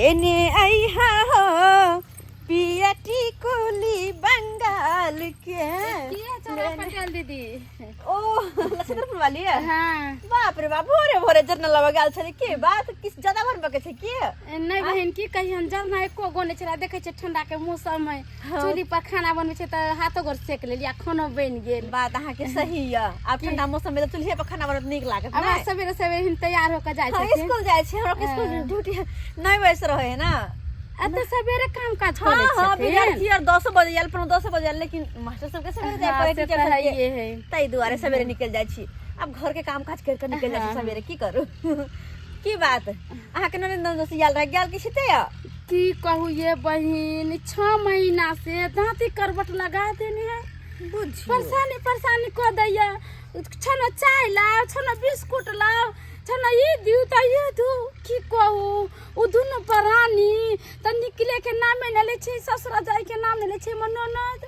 लेने अइहा हो पिया टिकुली बंगाल के। की है चोरा पटेल दीदी? ओ लक्ष्मीपुर वाली है। हाँ। बाप रे बाप, भोरे भोरे जरना लगा गेल छलै। के बात किस ज्यादा भर बके छै के? नहीं बहन, की कहियन, जरना एको गो नहि छलै। देखै छियै ठंडा के मौसम है, चूल्ही पर खाना बनबै छै तऽ हाथो गोर सेक लेली आ खानो बनि गेल। बात अहाँके सही यऽ। आब ठंडा मौसम में तऽ चूल्हे पर खाना बनबैत नीक लागत। आब नहि? सवेरे सवेरे हम तैयार होकर जाइ हाँ, छथिन। स्कूल जाइ छै। हमरा स्कूल ड्यूटी नहि वैस रहे है ना। आ तऽ सवेरे काम काज करै हाँ, छथिन। विद्यार्थी आर 10 बजे आयल, 9:45 बजे आयल, लेकिन मास्टर सबके सवेरे जाय पड़े, से टीचर तऽ सबके। हइए है। ताहि दुआरे सवेरे निकल जाइ छी। आब घर के काम काज कर के निकल जाइ छी सवेरे। की करू? की बात, अहाँके ननद ननद से आयल रहे गेल कि छिते यऽ? की कहू ये बहिन, 6 महीना से दाँती करबट लगा देने है। बुझियौ। परेशानी परेशानी कऽ दैया। छनो चाय लाओ, छनो बिस्कुट लाओ, छनो ई दिउ तऽ ई दिउ। की कहू, ओ दुनू प्राणी तऽ निकले के नामे नहि लै छै, ससुरा जाय के नाम नहि लै छै हमर ननद।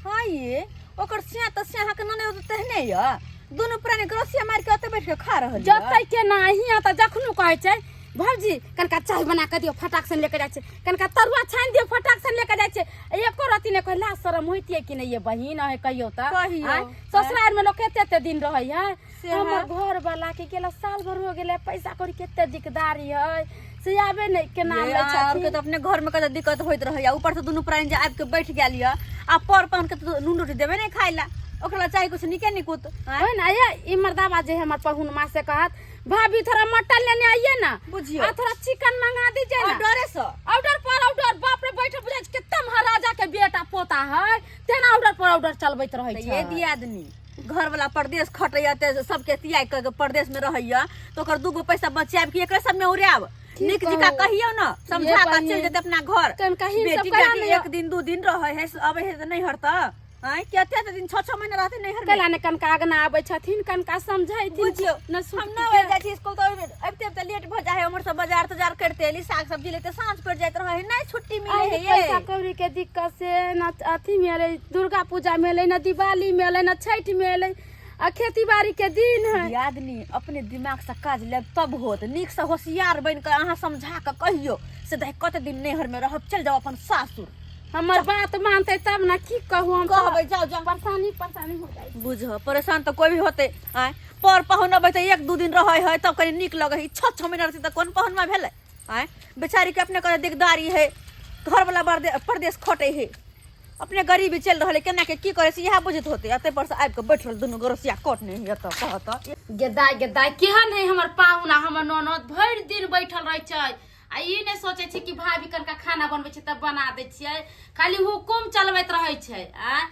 हाँ, ये ओकर सिया तऽ सिया अहाँके ननद तऽ तेहने यऽ। दुनू प्राणी ग्रोसिया मारि के ओतऽ बैठ के खा रहल यऽ। जतै के ना हियाँ तऽ जखनो कहै छै, भौजी कनका चाय बना कऽ दियौ, फटाक से लेके जाइ छै। कनका तरुआ छानि दियौ, फटाक से लेके जाइ छै। एको रत्ती नहि कहै। लाज शरम होइतियै कि नहि ये बहिन, अहें कहियौ तऽ? कहियौ। आँय, ससुराल में लोग कते एते दिन रहै है? से हमर है। घर वाला के गेला साल भर हो गेलै, पैसा कौड़ी कते दिकदारी है, से आबे नहि के नाम ये लै अहाँ आरके छथिन। तऽ अपने घर में कते दिक्कत होइत रहैया, ऊपर से दुनू प्राणी जे आबि के बैठ गेल यऽ आ पर पान के तऽ नून रोटी देबे नहि खाइ ला। ओकरा ला चाही कुछ नीके निकुत। आँय? ओहि ना ये ई मर्दाबा जे हमर पहुन माँ से कहत, भाभी थोड़ा मटन लेने आइए ना। बुझियौ। आ थोड़ा चिकन मंगा दीजिए ना। ऑर्डरे से ऑर्डर पर ऑर्डर। बाप रे, बैठल बुझाइ छै कते महाराजा के बेटा पोता है, तेना ऑर्डर पर ऑर्डर चलबैत रहै तऽ छै। ये दियादनी घर वाला परदेश खटैया ते सबके तियाग के परदेश में रहैया, तऽ ओकर दूगो पैसा बचायब कि एकरे सबमे उड़ायब? की नीक जकाँ कहू? कहियौ ने, समझा कऽ बहिन। चलि जेतै अपना घर। कनका हिम सब बेटी करा बेटी ने। एक दिन दू दिन रहै है, अबै है तऽ नहि हरतऽ? आँय, कते तऽ दिन 6-6 महीना रहतै नैहर में? कैला ने कनका अगना आबै छथिन, कनका समझैथिन। बुझियौ। न हम 9 बजे जाइ छी स्कूल तऽ अबिते अबिते लेट भऽ जाइ है। उम्हर से बाजार तजार करिते एली, साग सब्जी लेते साँझ पड़ि जाइत रहै है, नहि छुट्टी मिलै है ये। पैसा कौड़ी के दिक्कत से न अथी में एलै, दुर्गा पूजा में एलै, न दिवाली में एलै, न छठि में एलै, आ खेती बाड़ी के दिन है। दियादनी, अपने दिमाग से काज लेब तब होत। नीक से होशियार बनि कऽ अहाँ समझा कऽ कहियौ से दाइ कते दिन नैहर में रहब, चलि जाउ अपन सासुर। हमर बात मानते तब ना। की कहू हम तऽ कहबै, जाउ जाउ। परेशानी परेशानी हो जाइ। बुझ, परेशान तऽ कोई भी होते। आँय, पर पाहुन अबै तऽ एक दू दिन रहै है तब कनि नीक लगै है। 6-6 महीना रहतै तऽ कोन पाहुनमा भेलै? आँय, बेचारी के अपने कते दिकदारी है, घरवाला परदेश खटै है, अपने गरीबी चलि रहल है, केना के की करे से इएह बुझैत होते। एते पर से आबि कऽ बैठल दुनू गोरसिया कटने है एतऽ कहत। गेदाय गेदाय, केहन है हमर पाहुन आ हमर ननद, भरि दिन बैठल रहै छै आ ई नहि सोचै छै कि भाभी कनका खाना बनबै छै तब बना दै छियै। खाली हुकुम चलबैत रहै छै। आ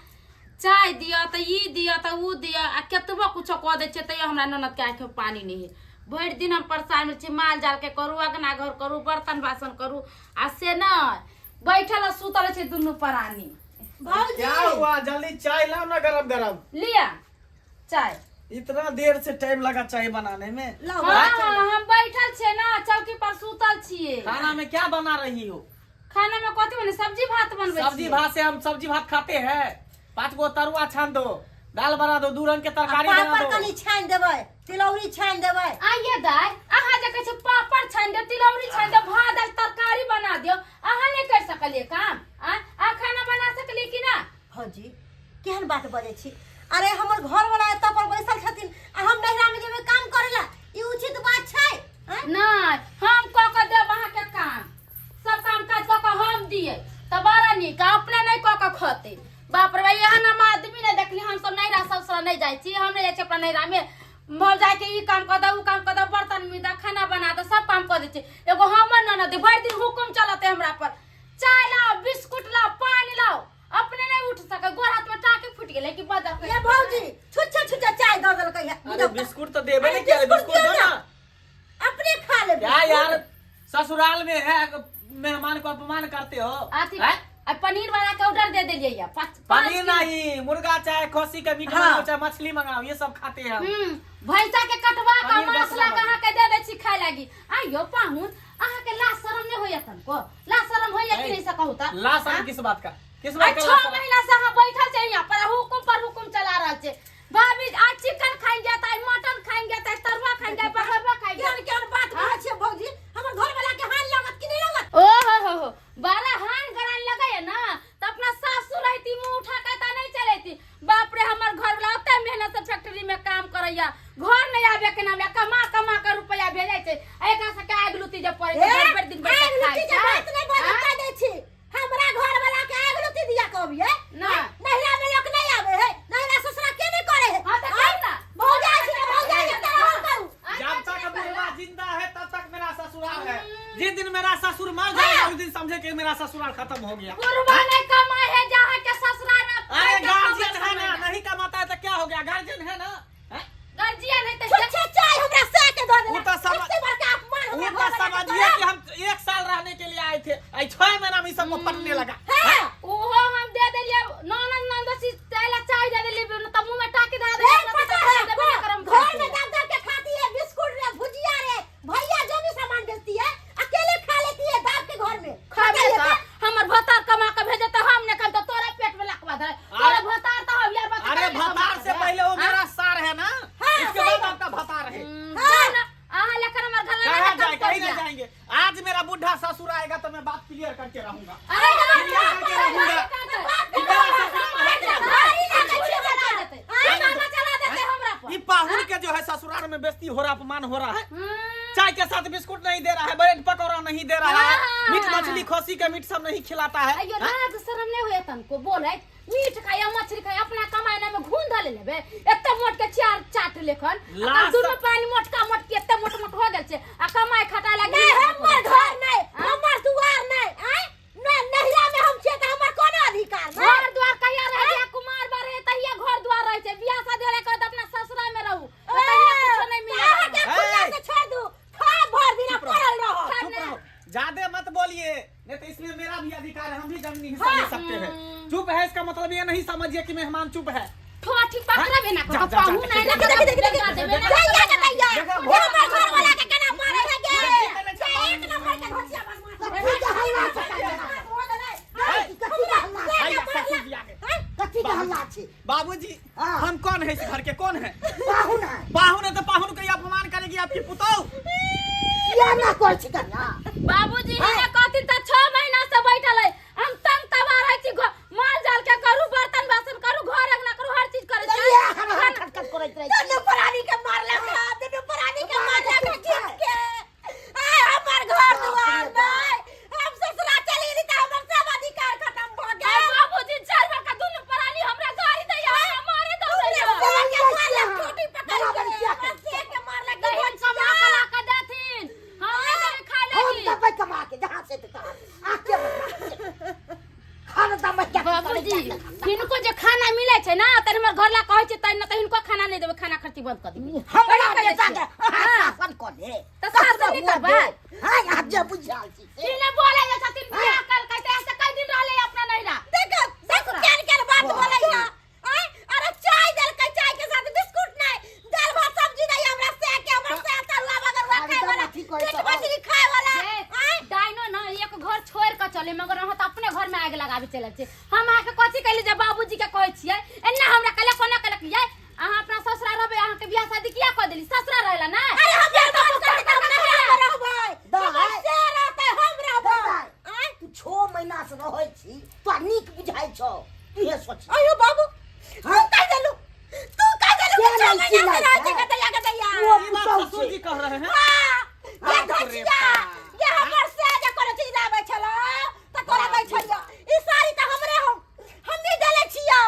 चाय दिअ तऽ ई दिअ तऽ उ दिअ, आ केतबो कुछो कऽ दै छियै तैयो हमरा ननदके आँखिमे पानी नहि है। भरि दिन हम परेशान होइ छी। माल जालके करू, अगना घर करू, बर्तन बासन करू, आ से नहि, बैठल आ सुतल छै दुनू प्राणी। भौजी। क्या हुआ? जल्दी चाय लाओ ना, गरम गरम। लिअ चाय। इतना देर से टाइम लगा चाय बनाने में? लाओ। हाँ, हम बैठल छियै ना, चौकी पर सुतल छियै। खाना में क्या बना रही हो? खाना में कथी बने? सब्जी भात बनबै सब्जी छियै। भात से हम सब्जी भात खाते हैं? पांच गो तरुआ छान दो, दाल बना दो, दू रंग के तरकारी बना पापड़ दो। कनि छानि देबै, तिलौरी छानि देबै। आइए दाइ, अहाँ जे कहै छै पापड़ छानि दियौ, तिलौरी छानि दियौ, भात दालि तरकारी बना दियौ, अहाँ नहि करि सकलियै काम? आँय, अहाँ खाना बना सकलियै कि ना? भौजी, केहन बात बजै छी? अरे, हमर घर वाला एतऽ पर बैसल छथिन आ हम नैहरा में जेबै काम करे ला, ई उचित बात छै? आँय? नहि, हम कऽ कऽ देब अहाँके काम। सब काम काज कऽ कऽ हम दियै तऽ बड़ा नीक, आ अपने नहि कऽ कऽ खतै। बाप रे बा, एहन हम आदमी नहि देखली। हम सब नैहरा ससुरा नहि जाइ छी। हम नहि जाइ छी अपना नैहरा में। भौजाई के ई काम कऽ दे, उ काम कऽ दे, बर्तन मीज दे, खाना बना दे, सब काम कऽ दै छै। एगो हमर ननद भरि दिन हुकुम चलते हमरा पर, चाय लाओ, बिस्कुट लाओ, पानी लाओ। अपने नहीं उठ सके, गोर हाथ में टाके फूट गेलै कि बजर। ये भौजी, छुच्छे छुच्छे चाय दऽ देलकै है। अरे, बिस्कुट तो देबे अरे, नहीं किया। बिस्कुट बिस्कुट दो दियौ ना। अपने खा लेबै। क्या यार, ससुराल में है, मेहमान को अपमान करते हो? अथी हैं? आ पनीर वाला के ऑर्डर दे देलियै या पाँच पनीर नहीं, मुर्गा चाहे खसी का मीट मंगाओ, चाहे मछली मंगाओ, ये सब खाते हैं हम। भैंसा के कटवा के पनीर मांस दस ला के नंबर। अहाँ के दे दै छी खाय लागी। आइयो पाहुन, अहाँ के लाज शरम नहीं होइया तनको? लाज शरम होइया कि ए, नहीं से कहू त? ला शरम किस बात का? किस आ बात का 6 ला शरम? महीना से अहाँ बैठल छै यहाँ पर, हुकुम पर हुकुम चला रहल छै। भाभी आज चिकन खाएंगे त आज मटन खाएंगे त आज तरुआ खाएंगे, बघरवा खाएंगे। केहन केहन बात कहै छियै भौजी? हमर घर वाला के हाल लागत कि नहि लागत? ओ मेरा ससुर मर जाएगा उस दिन समझे कि मेरा ससुराल खत्म हो गया। बुढ़वा नहीं कमाए है जहाँ के ससुराल में। अरे पैसा गार्जियन कमाए है ना, छह महीना। नहीं कमाता है तो क्या हो गया, गार्जियन है ना, हैं? गार्जियन है तो छुच्छे चाय हमरा से के दो उ तो समझ सबसे बड़का अपमान वो हमरा तो घर वाला के समझिए तोरा। कि हम एक साल रहने के लिए आए थे, आई 6 महीना में सबको पटने लगा। हाँ। ओहो हम दे देलिए ननद ननदोसी तेला चाय दे देलिए त मुंह में टाकी धरा नहीं देलिए। पता है घर में दाब दाब के खाती है बिस्कुट रे भुजिया रे, भैया जो भी सामान बेचती है अकेले खा लेती है दाब के घर में। खाबे बताइए त तो। हमर भतार कमा के भेजे त हम ने खाब त तोरा पेट में लकवा धरे। तोरा भतार त हम यार बात। अरे भतार से पहले वो मेरा सार है ना, हाँ, उसके सही बाद आपका भतार है। हाँ अहाँ लेकर हमर घर कहाँ जाए, कहीं नहीं जाएंगे। आज मेरा बुढ़ा ससुर आएगा तो मैं बात क्लियर करके रहूंगा। अरे क्लियर करके रहूंगा। ये पाहुन के जो है ससुराल में बेइज्जती हो रहा, अपमान हो रहा है। चाय के साथ बिस्कुट नहीं दे रहा है, ब्रेड पकौड़ा नहीं दे रहा है, मीट मछली खोसी के मीट सब नहीं खिलाता है। अयो लाज शरम नहीं होए तनको बोले मीट खाया मछली खाया अपना कमाई में घून धले लेबे एते मोट के चार चाट लेखन लाज दुनु पानी मोटका मोटकी एते मोट मोट हो गेल छै आ कमाई खटा लागी। नहीं हमर घर नहीं, हमर दुआर नहीं, आय नहिरा में हम छियै त हमर कोनो अधिकार नहीं। घर द्वार कहिया रहे छै, कुमार बार रहे तहिया घर द्वार रहे छै, बियाह शादी होले के अपना ससुरा में रहू तहिया कुछो नहीं मिले। अहाँ के खुला से छोड़ दू, खा भर दिना चुप रहो। पड़ल रहो। चुप रहो, ज्यादा मत बोलिए, नहीं तो इसमें मेरा भी अधिकार है, हम भी जमीनी हिस्सा ले सकते हैं। चुप है इसका मतलब ये नहीं समझिए कि मेहमान चुप है। ठोठी पकड़ा बे ना जा, को जा, पाहु जा, नहीं देखी देखी देखी देखी दैया के दैया, देखो, ये हमर घर वाला के केना मारे है गे, ये एक नंबर के घोसिया बदमाश है। कथी के हल्ला छै? कथी के हल्ला छै? आइए, ससुर जी आ गए। कथी के हल्ला छै? बाबूजी हाँ। हम कौन है इस घर के, कौन है? पाहुन है। पाहुन है तो पाहुन के अपमान करेगी आपकी पुतोह। किया ना कहै छी कन्या? बाबूजी हिने कहथिन त 6 महीना से बैठल है, हम तंग तबाह रहै छी, माल जाल के करू, बर्तन बासन करू, घर अंगना करू, हर चीज करै छी। किया हर हर खटखट करैत रहै छी? दुनू प्राणी के मारलक है, दुनू प्राणी के मारलक है खींच के। आय हमर घर दुआर नहीं, हम ससुरा चली गेली त हमर सब अधिकार खत्म भ आय गेल। बाबूजी चार बार का दुनू प्राणी हमरा गाड़ी दैया, हमरा मारे दो दैया। से के मारलक ठोटी पकड़ बराबर के, किया हमरा से के मारलक दही कमा के ला के देथिन, हम नहीं देबै खाय हम लागी। देबै कमा के, जहाँ से ते तहाँ से। आ के बता? खाना दाम क्या बाबूजी हिनको जे खाना मिलै छै ना त हमर घर ला कहै छै तै न त हिनको खाना नहीं देबै, खाना खर्ची बंद कर देबै। हमरा कहि दै बेटा छियै। के अहाँ शासन कऽ दे। तऽ शासन नहि करबै? हाँ, यहाँ जे बुझाल छी से। हिने बोलै जे छथिन बियाह करकै त ऐसे कई दिन रहलै अपना नैहरा। देखो देखो केन केन बात बोलै है। आय अरे चाय देलकै, चाय के साथ बिस्कुट नहीं, दाल भात सब्जी नहीं, हमरा से के हमर से तरुआ बगरुआ आब खाय वाला, एकदम अथी कहै मीट छौ। मछली खाय वाला। ये आय डाइनो न एक घर छोड़ के चले मगर अहाँ तऽ अपने घर में आगि लगाबे चलल छी। हम अहाँके कथी कहली जे बाबूजी के कहै छियै एना हमरा कहलक कोना कहलक ये अहाँ अपना ससुरा रहबै, अहाँके बियाह शादी किया कऽ देली, ससुरा रहेला ना। अरे हम बर्बाद कर देबै, हम नहिरा में रहबै, दाइ। हमर से रहतै हम रहबै। दाइ, आय तू 6 महीना से रहै छी, तोरा नीक बुझाइ छौ, तू हे सोच। अयो बाबू तू कह देलू, तू कह देलू कि किया 6 नहीं महीना से चिल्लाइ रहै छै छै? गदैया गदैया। वो ये बात पुतहु ससुर छै। जी कह रहे हैं। हाँ, ये बाप रे घचिया, बाप। ये हमर से जे कोनो चीज लाबै छलो त तोरा दै छलियो, ई साड़ी त हमरे हम हमही देले छियो,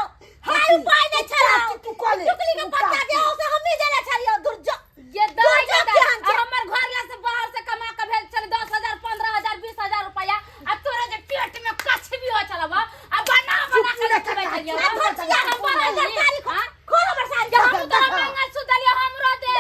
हाय उपाय नै छलो, तू कह ले। टुकली के तू पत्ता काट। जे हो से हमही देले छलियो। दुर्जो ये दाइ दुर्जो दाइ, केहन आ छै? हमर घर ला से बाहर से कमा के भेल छलै 10,000 15,000 20,000 रुपया आ तोरा जे पेट में कछ भी हो छलबा आ बना बना के चुप रखबै छलियो। आ घचिया, हम खोल हमर बनैली। साड़ी, हाँ? खोल हमर साड़ी। जे हम तोरा देखा। मंगलसूत्र देलियो हमरो दे,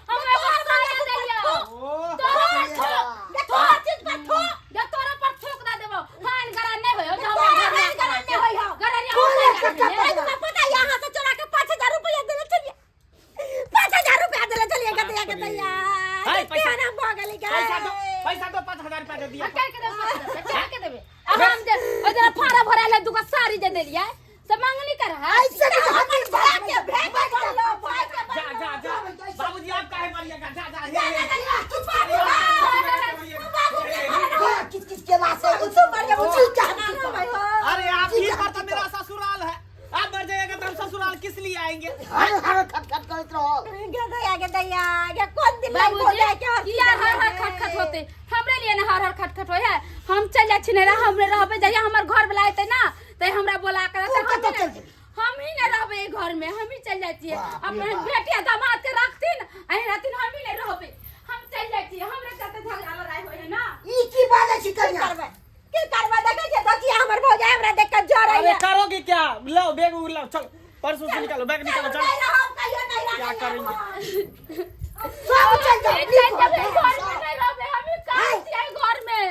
हम एगो साया देलियो। ओह, तोरा पर थोक, ये तोहर चीज पर थोक। जे तोरा पर थोक दे देबो, हान गरा नहीं होयो जे तोरा हमर घर हान गरा नहीं होयो। गरा खोल नहीं कक्का होयो। अरे तुम्हें पता है यहाँ से चुरा के 5,000 रुपया देले चलिए, 5,000 रुपया देले चलिए गदैया गदैया। हाय, पैसा। केना भऽ गेलै गे? पैसा दो, पैसा दो, 5,000 रुपया दे दिया। आ के देबे, के के देबे? आ हम जे ओ जरा फाड़ा भरायल दुगो साड़ी जे देलियै से मंगनी कर है। ऐसे भी हमर हाथी भाई के भेंट बनलो, भाई के जा जा जा, बाबूजी आप काहे मारिएगा, जा जा, हे हे। तू बाबू बाबू के किस किस के लासे तू मर जा, जी क्या मारो भाई हो। अरे आप ही पर तो मेरा ससुराल है, आप मर जाइएगा तो हम ससुराल किस लिए आएंगे? हर हर खटखट करैत रहल। गदैया गदैया, गे कोन दिन लाइफ हो बाबूजी जाए के हर किया हर हर खटखट होते हमरे लिए ना हर हर खटखट होय है। हम चल जाइ छी नैहरा, हमरे रहबै जहिया हमर घर वाला एतै ना तै हमरा बोला के तू कतऽ चलि जेबही? हम ही ना रहबै एहि घर में, हम ही चल जाइ छियै। बाप रे अपने बाप। बेटिया दामाद के राखथिन अहीं रहथिन, हम ही नहीं रहबै, हम चल जाइ छियै। हमरे चलते झगड़ा लड़ाई होय है ना। ई की बात लाओ, चलो परसों से निकालो, बैग निकालो, चलो। नहीं रहब, कहियो नहीं रहब। क्या करेंगे? सब चल जाओ। चल जेबै, घर में नहीं रहबै, हम कहाँ छियै घर में?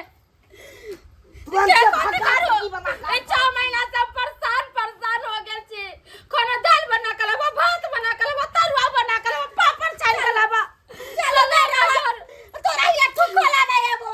तुरंत के भगा कोन करू? ई बना के। ए 6 महीना से परेशान परेशान हो गेल छी। कोनो दाल बना के लाबा, भात बना के लाबा, तरुआ बना के लाबा, पापड़ छानि के लाबा। चलो नहीं रहब। तोरा हिया थुकोला नहीं आबो।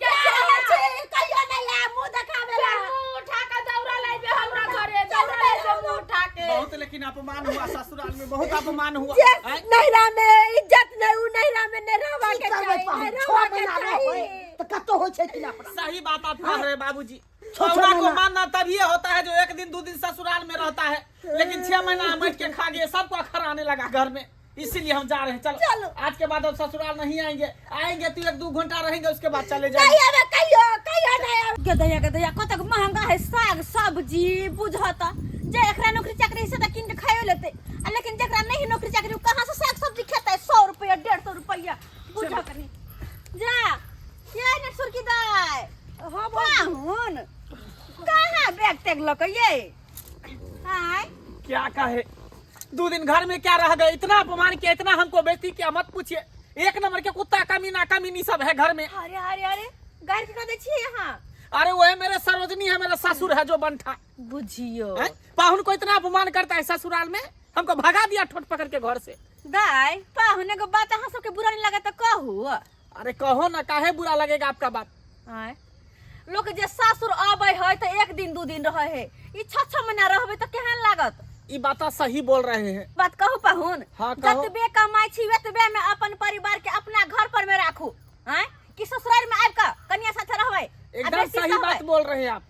जा रहल छी, कहियो नहीं आब, मुँह देखाबे ला। मुंह उठा के दौड़ा लाइबे हमरा घरे, दौड़ा लाइबे मुंह उठा के। बहुत लेकिन अपमान हुआ ससुराल में, बहुत अपमान हुआ। जे हैं? नैहरा में इज्जत नहीं, उ नैहरा में नहीं रहबा की के करबै चाही, पाहुन? नहीं छओ रहबा के महीना चाही। रहबै तऽ कतौ होइ छै कि नहि अपना? सही बात आप कह रहे हैं बाबूजी। छो छो पौरा को महीना। मानना तभी होता है जो एक दिन दो दिन ससुराल में रहता है, लेकिन 6 महीना बैठ के खा गए, सबको अखर आने लगा घर में, इसीलिए हम जा रहे हैं। चलो, चलो। आज के बाद अब ससुराल नहीं आएंगे, आएंगे तो एक दो घंटा रहेंगे, उसके बाद चले जाएंगे। नहीं आबे कहियो, कहियो नहीं आबे। गे दैया, गे दैया, कतक महंगा है साग सब्जी बुझत। जे एकरा नौकरी चाकरी से त किन के खाइयो लेते, आ लेकिन जेकरा नहीं नौकरी चाकरी उ कहाँ से साग सब्जी खेतै? 100 रुपया 150 रुपया बुझ कनी। जा ये ने सुरकी दाय। हाँ, पाहुन कहाँ बैग टैग लक ये आय? क्या कहे, दो दिन घर में क्या रह गए, इतना अपमान किया, इतना हमको बेइज्जती किया, मत पूछिए। एक नंबर के कुत्ता कमीना कमीनी सब है घर में। अरे अरे अरे, गारि के दे छियै यहाँ? अरे वो है मेरे सरोजनी है, मेरा ससुर है जो बनठा। बुझियो हैं? पाहुन को इतना अपमान करता है ससुराल में, हमको भगा दिया ठोट पकड़ के घर से। दाय पाहुन, एगो बात अहाँ सबके बुरा नहीं लगे तो कहू? अरे कहो ना, काहे बुरा लगेगा आपका बात? आँय, लोक जे सासुर आबै है तऽ एक दिन दू दिन रहै है, ई छः छः महीना रहबै तऽ केहन लागत? ई बात सही बोल रहे हैं। बात कहू पाहुन? हाँ, कहू। जतबे कमाइ छी ओतबे में अपन परिवार के अपना घर पर में राखू, आँय, कि ससुराल में आबि कऽ कनिया साथे रहबै आ एकदम बेसी सही सहबै? बात बोल रहे हैं आप।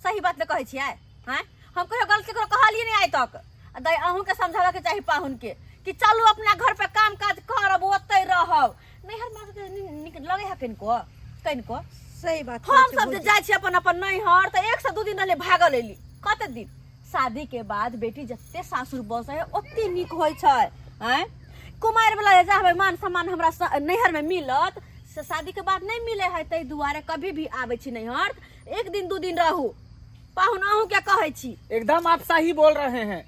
सही बात ने कहै छियै? आँय, हम कहियो गलत केकरो कहलियै नहि आइ तक। आ दाइ, अहूँके समझाबऽ के चाही पाहुन के कि चलू अपना घर पे काम काज करब, ओतै रहब। नैहर में अहाँके नीक लगै है कनिको कनिको? सही बात। हम सब जे जाइ छी अपन अपन नैहर तऽ एक से दू दिन रहले भागल एली। कते दिन शादी के बाद बेटी जते सासुर बसै है ओते नीक होइ छै। आँय, कुमारि वाला जे चाहबै मान सम्मान हमरा नैहर में मिलत से शादी के बाद नहीं मिले है। ताहि दुआरे कभी भी आबै छी नैहर एक दिन दू दिन रहू। पाहुन, अहूँ के कहै छी। एकदम आप सही बोल रहे हैं।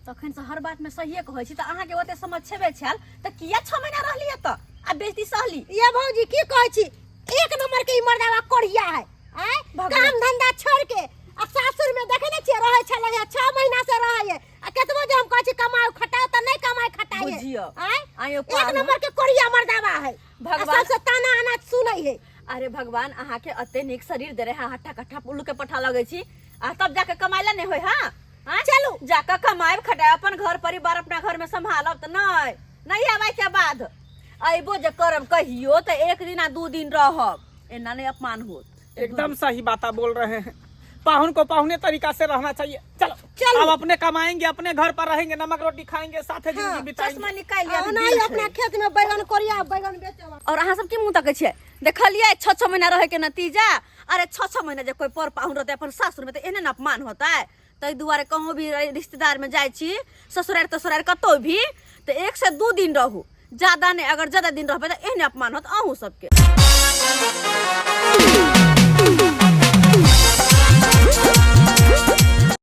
तखन से हर बात में सहिए कहै छी, तऽ अहाँके ओते समझ छेबे छल तऽ किया 6 महीना रहली एतऽ आ बेइज्जती सहली? ये भौजी, की कहै छी, एक नंबर के ई मर्दावा कोढ़िया है। आँय, भगवान। काम धंधा छोड़ के आ सासुर में देखे नै छियै रहै छलै है, 6 महीना से रहै है, आ केतबो जे हम कहै छी कमाउ खटाउ तऽ नहि कमाइ खटाइ है। बुझियौ। आँय, आँय यौ एक पाहुन। नंबर के कोढ़िया मर्दावा है। भगवान। आ सबसे ताना आना सुनै है। अरे भगवान अहाँके एते नीक शरीर दे रहे, हट्ठा कट्ठा उल्लू के पठा लगै छी, आ तब जाके कमाइला नहि होय? हाँ हाँ, चलू। जाके कमाएब खटाएब, अपन घर परिवार अपना घर में संभालब। तऽ नहि नहि आबै के बाद अयबो जे करब कहियो तऽ एक दिन आ दू दिन रहब, एना नहि अपमान होत। एकदम सही बात आप बोल रहे हैं। पाहुन को पाहुने तरीका से रहना चाहिए। चलो चलो। अब अपने कमाएंगे, अपने घर पर रहेंगे, नमक रोटी खाएंगे, साथे जिंदगी बिताएंगे। चश्मा निकालि लिअ, आ अभी ओनाही दिन अपना छै। खेत में बैगन कोरिया बैगन बेचे। और अहाँ सब की मुँह तकै छियै? देखलियै छः छः महीना रहै के नतीजा? अरे छः छः महीना जे कोई पर पाहुन रहतै अपन सासुर में तऽ एहने ने अपमान होतै। ताहि दुआरे कहूँ भी रिश्तेदार में जाइ छी, ससुरारि तसुरारि कतहु भी, तऽ एक से दू दिन रहू, ज्यादा नहि। अगर ज्यादा दिन रहबै तऽ एहने अपमान होत अहूँ सबके।